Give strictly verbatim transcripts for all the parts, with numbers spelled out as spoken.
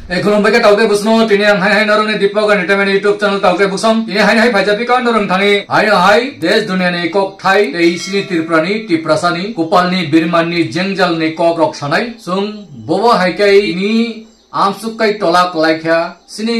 Tei khulumbai khe tauke busno, tini ang hai hai norokni Deepak Entertainment YouTube channel tauke busong. Tini hai hai phaijapika norok thani hai hai desh duniani kok thai tei sini Tripurani, Tiprasani, Kupalni, Birmanni, Jengjalni kok rok sanai. Sung bobo hai kai ni amsuk kai tolak laikha. Sini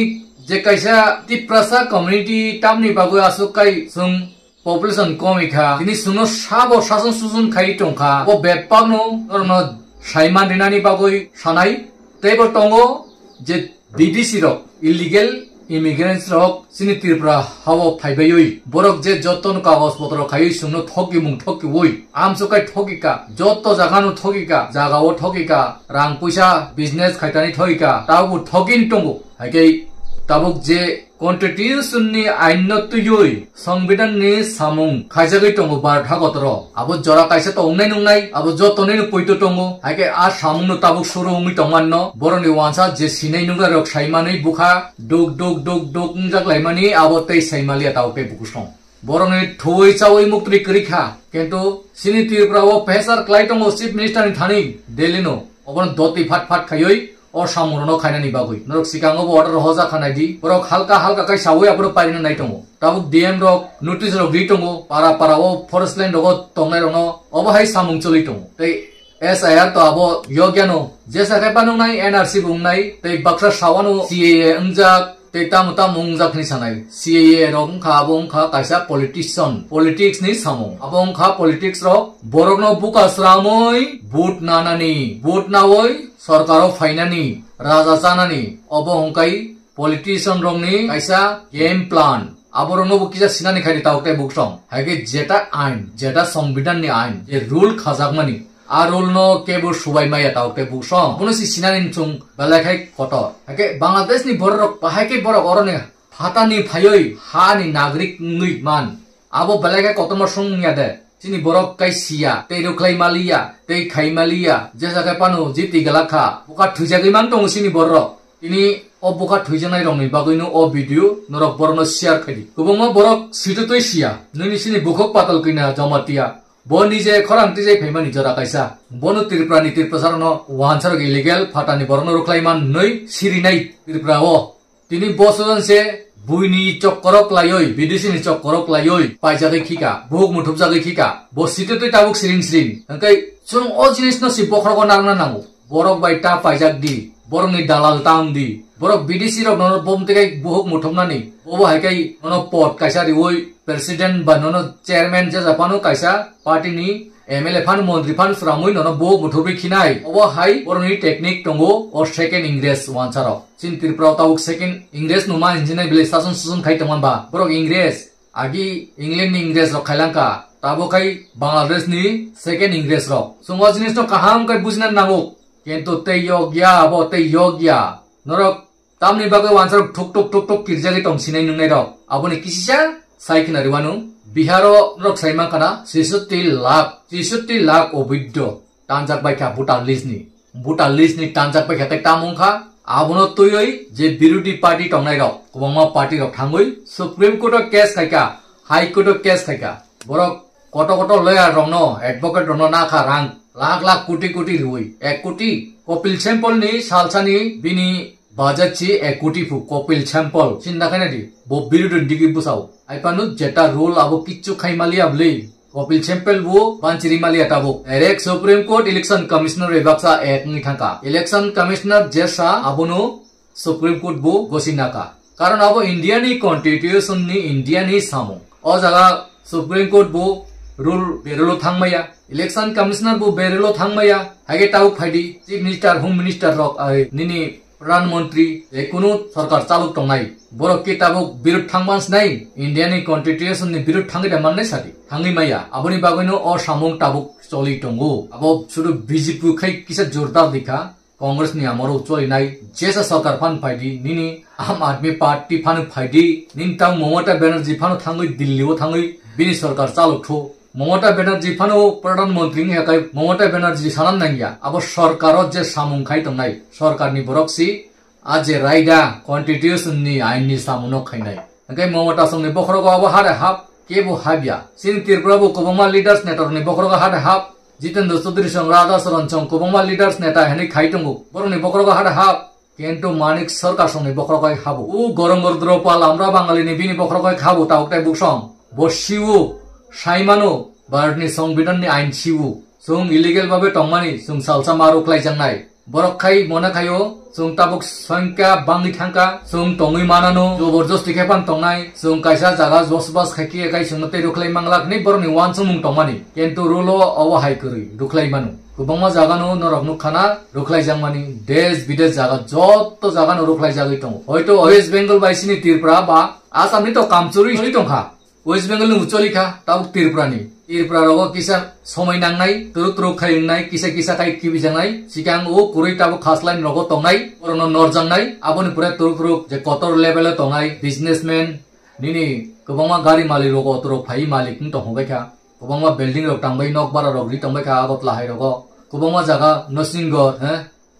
je kaisa Tiprasa community tamni bagwi asuk kai sung population kom ikha, tini chwngno sabo sason suson khai tongkha. Bo bebakno norokno saiman rinani bagwi sanai. Teibo tongo je B D C rok, illegal immigrants rok chini Tripura hao phaibaiwi. Borok je jotono kagoj potro khaiwi chwngno thokimung thokiwi, amsuk kai thokika, joto jagano thokika, jagao thokika, rang puisa business khaitani thokika, tabuk thokin tongo. Haikhe tabuk je Constitution ni ain no twiwi, Songbidan ni samung khaijagwi tongo Bharat hakotoro. Abo jora kaisa to wngnai nungnai, abo joto nini poito tongo. Haikhe a samung no tabuk suru wngwi tongman no, borok ni wansa je sinai nungnai rok saimanwi bukha, duk duk duk duk wngjak laimani, abo tei saimaliya tabuk tei bukusong. Borok ni thuwi chawi muktri kwrwi kha, kintu sini Tripura o pressure klai tongo Chief Minister ni thani Delhi no. Obono doti phat phat khaiwi o samung rokno khainani bagwi. Norok sikango bo order hoja kha naidi. Borok halka halka kai sawi aphuru pairina nai tongo. Tabuk D M rok notice rok ri tongo. Para para o forest land rogo tongnai rokno obo hai samung choli tongo. Tei S I R to abo yogyano jesa khe panung nai N R C bo wng nai. Tei baksa sawano C A A wngjak. Tei tamo tamo wngjak hwnwi sanai. C A A rok wngkha, abo wngkha kaisa politician, politics ni samung. Abo wngkha politics rok borokno buka sramwi vote nanani, vote nawi sorkaro phainani, raja chanani, obo hwnkhe politician rokni kaisa game plan. Aborokno bo kisa sinani khai di tabuk tei buksong. Haikhe jeta ain, jeta songbidan ni ain, je rule khajakmani, a rule no kebo subai maya tabuk tei buksong. Bono si sinani chwng belai khai kotor. Haikhe Bangladesh ni borok rok bahai khe borok oroni phatani phaiwi hani nagrik wngwi man. Abo belai khe kotorma song wngya de. Chini borok kai siya, tei rwkhlai maliya, tei khai maliya, jesa khe pano jiti galak kha. Bukha thwijagwi man tongo chini borok. Tini o bukha thwijaknai rokni bagwino o video norok borokno share khai di. Kwbangma borok sitotwi siya, nini chini bukhuk patal kwina Jamatia. Bo nije khorang twijai phaimani jora kaisa. Bono Tripura ni Tiprasa rokno wansarok illegal phatani borokno rwkhlai man hwnwi sirinai Tripura o. Tini bo sojon se buini chokkorok laioi, B D C ni chokkorok laioi, paijagwi khika, buhuk muthupjagwi khika. Bo sitotwi tabuk siring siring. Hwnkhe chwng o jinisno si bokhorogo narwkna nango. Borok bai ta paijak di, borokni dalal ta wng di. Borok B D C rok nono bom tei buhuk muthupnani. Bobo hai khe nono pod kaisa riui president ba nono chairman jesa phano kaisa party ni M L A phano montri phano sramwi nono buhuk muthupwi khinai. Obo hai borokni technique tongo o second Ingres wansarok. Chini Tripura o tabuk second Ingres numa hinjinai belai sason suson khai tongman ba. Borok Ingres, agi England ni Ingres rok khailangkha. Tabuk khai Bangladesh ni second Ingres rok. Chwng o jinis no kaham khai bujina nango. Kintu tei yok ya, abo tei yok ya. Norok tamni bagwi wansarok thuk thuk thuk thuk kirjagwi tong sinai nungnai rok. Aboni kisisa sai khna rwmanu. Bihar o norok sai mankha na seshotti lakh, seshotti lakh oboiddo tanjak bai kha voter list ni. Voter list ni tanjak bai kha tei tamo wngkha, abono twiwi je birodhi party tongnai rok, kwbangma party rok thangwi Supreme Court o case khaikha, High Court o case khaikha. Borok koto koto lawyer rokno, advocate rokno nakha rang lakh lakh koti koti rwui, ek koti. Kopil Sempol ni salsani bini budget si ek koti phu Kopil Sempol. Sinda khaina di, bo birodhi ni digi bwsao. Aipano jeta rule abo kichu khai maliya bwlwi. Kopil Sempel bo banchiri maliya tabuk. Direct Supreme Court Election Commissioner bai baksa ek wngwi thangkha. Election Commissioner jesa abono Supreme Court bo gosi naka. Karon abo India ni Constitution ni India ni samung. O jaga Supreme Court bo rule berulo thangmaya. Election Commissioner bo berulo thangmaya. Haikhe tabuk phaidi Chief Minister, Home Minister rok, ai, nini Pradhan Mantri, je kunu sorkar chalok tongnai, borok khe tabuk birod thangma sinai, India ni Constitution ni birod thangwi da mannai sadi, thangwi maya. Aboni bagwino o samung tabuk choli tongo. Abo sudu B J P khai kisa jordar dikha, Congress ni amoro cholinai, jesa sorkar phan phaidi, nini Aam Aadmi Party phan phaidi, nini tang Mamata Banerjee phan thangwi Delhi o thangwi bini sorkar chalok thu. Mamata Banerjee phano Pradhan Mantri wngya kai Mamata Banerjee sanam nangya. Abo sorkaro je samung khai tongnai, sorkarni borok si a je raida constitution ni ain ni samung no khainai. Hingke Mamata songni bokhorogo abo hade hap, kebo habya. Chini Tripura bo kwbangma leaders neta rokni bokhorogo hade hap. Jitendra Chaudhary song, Radha Charan song kwbangma leaders neta hinwi khai tongo. Borokni bokhorogo hade hap. Kintu Manik Sarkar songni bokhorok hai habo. O Gorongor Dropal Amra Bangali ni bini bokhorok hai habo tabuk tai buksong. Bo siwo, saimano, Bharat ni Songbidan ni ain siwo. Chwng illegal babe tongmani, chwng salsa ma rwkhlai jangnai. Borok khai mona khaio, chwng tabuk songkha bangwi thangkha, chwng tongwi manano, joborjosti khe phan tongnai, chwng kaisa jaga bosbas khai khe khai chwngno tei rwkhlai manglak hinwi borokni uansukmung tongmani. Kintu rule o obo hai kwrwi, rwkhlai mano. Kwbangma jagano norok nukkhana, rwkhlai jangmani, desh bidesh jaga, jotto jagano rwkhlai jagwi tongo. Hoito West Bengal bai sini Tripura ba Assam ni to kamchwrwi tongkha. West Bengal ni ucholi kha, tabuk Tripura ni. Tripura rogo kisa somoi nangnai, turuk turuk khai wngnai, kisa kisa khai kibijangnai, sikang o kwrwi tabuk khaslaini rogo tongnai, orono norjaknai, aboni pore turuk turuk je kotor level o tongnai, businessman, nini kwbangma gari malik rogo turuk phai malik wng tong hongbai kha, kwbangma building rok tangbai, nok bara rok ri tongbai kha, Agartala hai rogo, kwbangma jaga Norsingpur, he,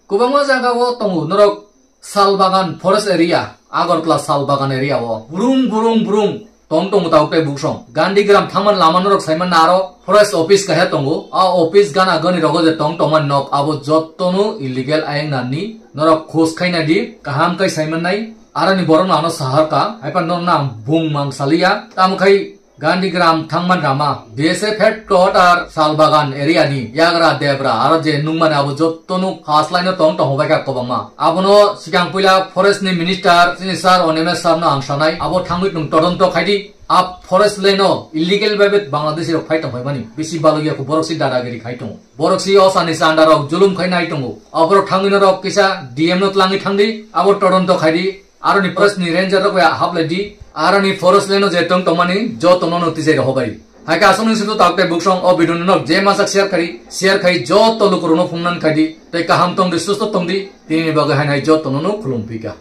kwbangma jaga o tongo norok sal bagan forest area, Agartala sal bagan area o burung burung burung tong tongo tabuk tai buksong. Gandhigram thangmani lama norok saiman na aro forest office kaisa tongo. A office gana gani rogo je tong tongmani nok abo jottono illegal ayang nani norok khos khaina di kaham kai saiman nai. Aroni borok no ano sahar ka haipa norok na bung mang saliya tamo khai Gandhigram thangman rama, B S F headquarter Salbagan area ni yagra debra aro je nungmani abo jotto nuk khaslaino tong tong hobai kha kwbangma. Abono sikang puila forest ni minister chini sir Animesh sir no ang sanai, abo thangwi nwng todonto khaidi, a forest land o illegal bhabe Bangladeshi rok phai tong phaimani bisi balokya kho borok si dadagiri khai tongo. Borok si o sani chanda rok julum khai nai tongo. Aborok thangwi norok kisa D M no tlangwi thangdi, abo todonto khaidi. Aroni forest ni ranger rok bai haplai di. Aroni forest land o je tong tongmani joto no no tijai rok hobai. Hai ka aswk nung sito tabuk tai buksong o video no nok je masak share khai, share khai joto luku rok no phungnan khai di. Tei kaham tong di, susto tong di. Tini ni bagwi hai nai joto no no khulum pika.